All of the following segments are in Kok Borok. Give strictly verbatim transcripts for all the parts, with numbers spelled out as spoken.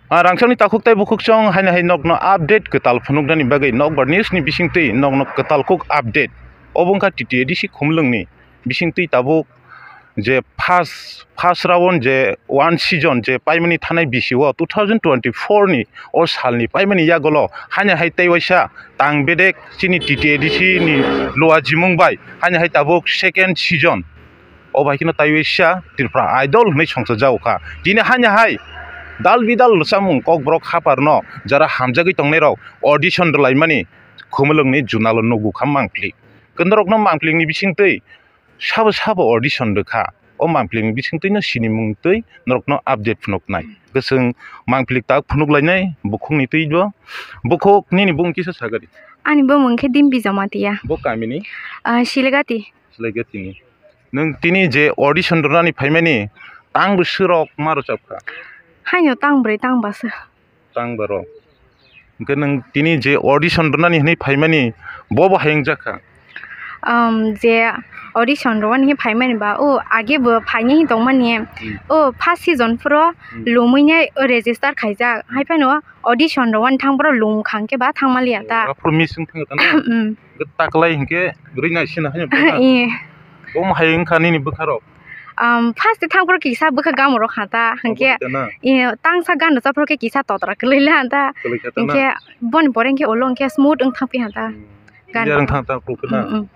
Ah, rangchakni takhuk tei bukhuk chwng haino hai nokno update kwtal phunuknani bagwi nokbar news ni bisingtwi nokno kwtal kuk update. Obo wngkha T T A D C Khumulwngni bisingtwi tabuk je first, first round je one season je paimani thanai bisio two thousand twenty-four ni o salni paimani yagolo haino hai tei waisa tang bedek chini T T A D C ni luajimung bai haino hai tabuk second season. O bai kheno taiwi sha Tripura Idol hinwi songchajago kha. Tini haino hai dal bidal rwchapmung kokborok haparno jara hamjagwi tongnairok audition rwlaimani Khumulwngni junalo nugo kha mangpili. Khe norokno mangpilini bisingtwi sabo sabo audition rwkha. O mangpilini bisingtwino sinimung twi norokno update phunuknai. Khe chwng mangpili tak phunuklainai bukhukni twibo. Bukhuk nini bumung kisa sagadi. Ani bumung khe Dimpi Jamatia. Bo kamini? Ah, Siligati. Siligati ni. Nwng tini je audition rwnani phaimani, tang bwswk rok ma rwchapkha? Haino tang brwi, tang bwswk. Tang ba rok. Hwnkhe nwng tini je audition rwnani hwnwi phaimani, bo bo hai wngjakha? Um, je audition rwnani hwnwi phaimani ba, o age bo phainai hwnwi tongmani. Hmm. O first season phuru Hmm. lumui nai register khaijak. Hmm. Hai phano audition rwani thang phuru lum khang khe ba thangmaliya ta. Aphuru miss wng thangkha ta na? Hmm. Taklai hinkhe rwi nai sina haino bwkha. Iye. Bo hai wngkha nini bwkha rok? Um, first thang phuru kisa bwkha gam rok kha ta, hinkhe Obo hai ta na? Iye, tangsa gan rwchap phuru khe kisa totra kwlwi le han ta. Kwlwi kha ta na? Hinkhe boni pore hinkhe ulo hinkhe smooth wng thang phi han ta. Hmm. Gan Clear wng thang ta phuru khe na? Hmm, hmm.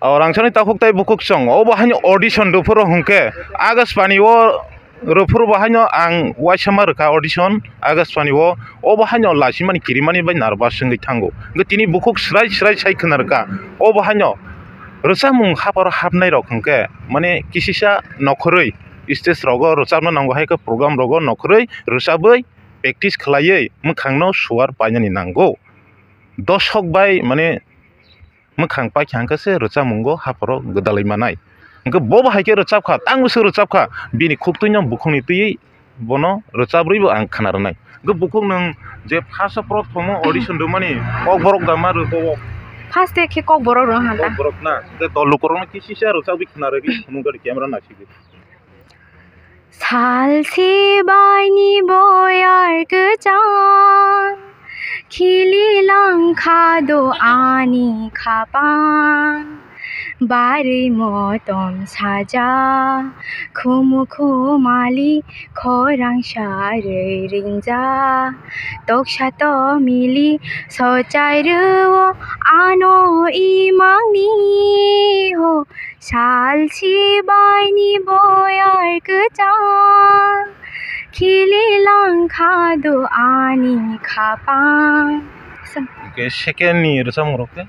O rangchakni takhuk tei bukhuk chwng, obo haino audition rwphuru hwnkhe Akashbani o rwphuru bo haino ang uaisa ma rwkha audition Akashbani o, obo haino lachimani kirimani bai nervous wngwi thango. Hwnkhe tini bukhuk swrai swrai sai khna rwkha, obo haino rwchapmung haparo hapnai rok hwnkhe mane kisisa nokhorwi stage rogo rwchapna nango hai khe program rogo nokhorwi rwchabwi practice khlaiwi mwkhangno suar painani nango. Dosok bai mane mwkhang paikha hwnkhe se rwchapmungo hapharo gwdalwi manai. Hwnkhe bo bo hai khe rwchapkha, tang bwswk rwchapkha, bini khuktwino bukhukni twiwi bono rwchabrwibo ang khna rwnai. Hwnkhe bukhuk nwng je first o prothomo audition rwmani kokborok da ma rw bobo? First e khe kokborok rw hanta. Kokborok na, hwnkhe dol lukurokno kisisa rwchabwi khna rwgwi phunuk gari camera naisingwi. Salsi baini boyar kwchang, khili langkha do ani khapang. Barwi motom saja, khumu khumali khorang sarwi ringjak. Toksa tomili sochai rwo ano imangni ho. Salsi baini boyar kwchang, khili langkha do ani khapang. Hwnkhe second ni rwchapmung rok khe?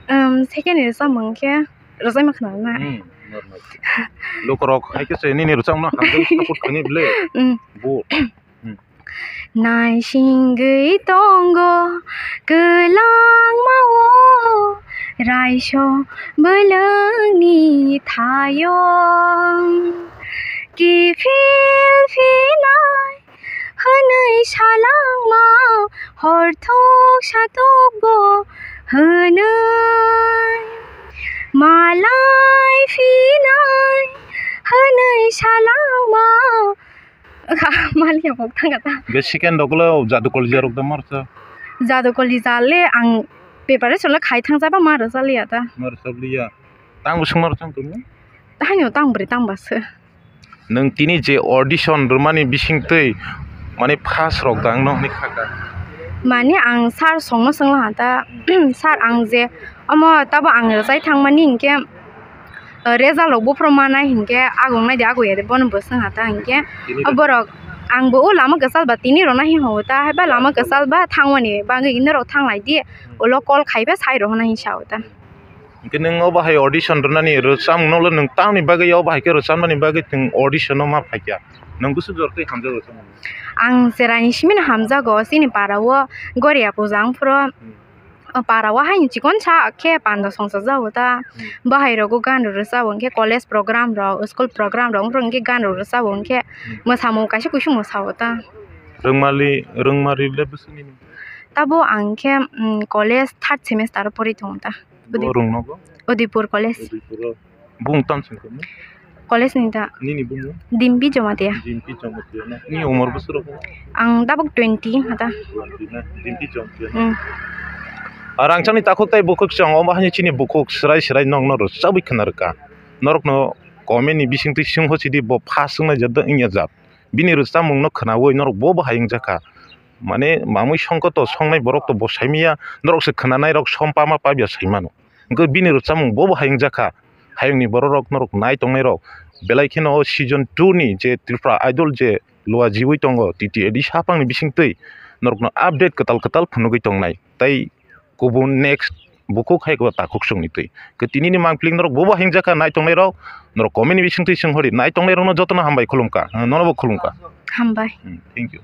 Um, second ni rwchapmung khe rwchapma khna na? Hmm, normal. Lukurok hai khe se nini rwchapmung no hamjagwi support khainai bwle? Hmm. Bo. Hmm. Naisingwi tongo kwlangma-o raisok bwlwngni thayung. Kiphil phinai hwnwi salangma, horthok satokbo hwnwi. Malai phinai hwnwi salangma, Maliya kok thang kata. Ge second rok le jadu kolija rok da marsa. Jadu kolija le ang preparation le khai thang jaba mar jaliya ta. Mar jaliya. Tang bwswk mar chang tongmo? Tang yo tang bwrwi tang bwswk. Nwng tini je audition rwmani bisingtwi mane first rok da ang no hwnwi kha kha. Mane ang sir songno swngla ha ta, sir ang je omo tabo ang rwchai thangmani hinkhe, uh, result rok buphuru manai hinkhe agong nai de ago ya de bono bo swng ha ta hinkhe. Tini o borok ang bo o lama kwchal ba tini rwna hi hwngo ta, haiba lama kwchal ba thangmani bagwi norok thang lai di, ulo call khai ba sai rw hwnna hin sa o ta. Hinkhe nwng o bahai audition rwnani rwchapmung no le nwng tamni bagwi o bahai khe rwchapmani bagwi nwng audition no ma phaikha? Nwng bwswk jora tei hamjak rwchapmung? Ang cheraini simi no hamjago, chini para o Goria puja wng phuru. Hmm. O para o haino chikon sa khe panda songcha jago ta. Hmm. Bahai rogo gan rw rwchabo hinkhe college program rok, school program rok wng phuru hinkhe gan rw rwchabo hinkhe Hmm. mwsamung kaisa kuisu mwsao ta. Rwngmali, rwngmali le bwswk nini? Tabo ang khe, mm, college third semester o pori tongo ta. Bo Udip-, rwng nogo? Udaipur College. Udaipur o. Bung tang sing khe? College ni da. Nini bumung? Dimpi Jamatia. Dimpi Jamatia na. Ni umor bwswk rok? Ang tabuk twenty hata. Twenty na. Dimpi Jamatia na. Hmm. Ar ang chani takhuk tai bukhuk chwng omo hani chini bukhuk swrai swrai nokno rwchabwi khna rwkha. Norokno comment ni bisingtwi swngho sidi bo pha swngnai jat wngya jat. Bini rwchapmungno khnaui norok bo bahai wngjakha. Mane mamui songkho to songnai borok to bo saimanya, norok se khwnanai rok som pama pabya saimano. Hwnkhe bini rwchapmung bo bahai wngjakha. Hayungni borok rok norok nai tongnai rok belai kheno o season two ni je Tripura Idol je lua jiui tongo T T A D saphangni bisingtwi norokno update kwtal kwtal phunugui tongnai. Tai kubun next bukhuk hai kebo takhuk songni twi. Ke tinini mangpili norok bobo hingjaka nai tongnai rok, norok comment ni bisingtwi swnghori nai tongnai rokno jotono hambai khulumkha, nono bo khulumkha. Hambai. Hmm, thank you.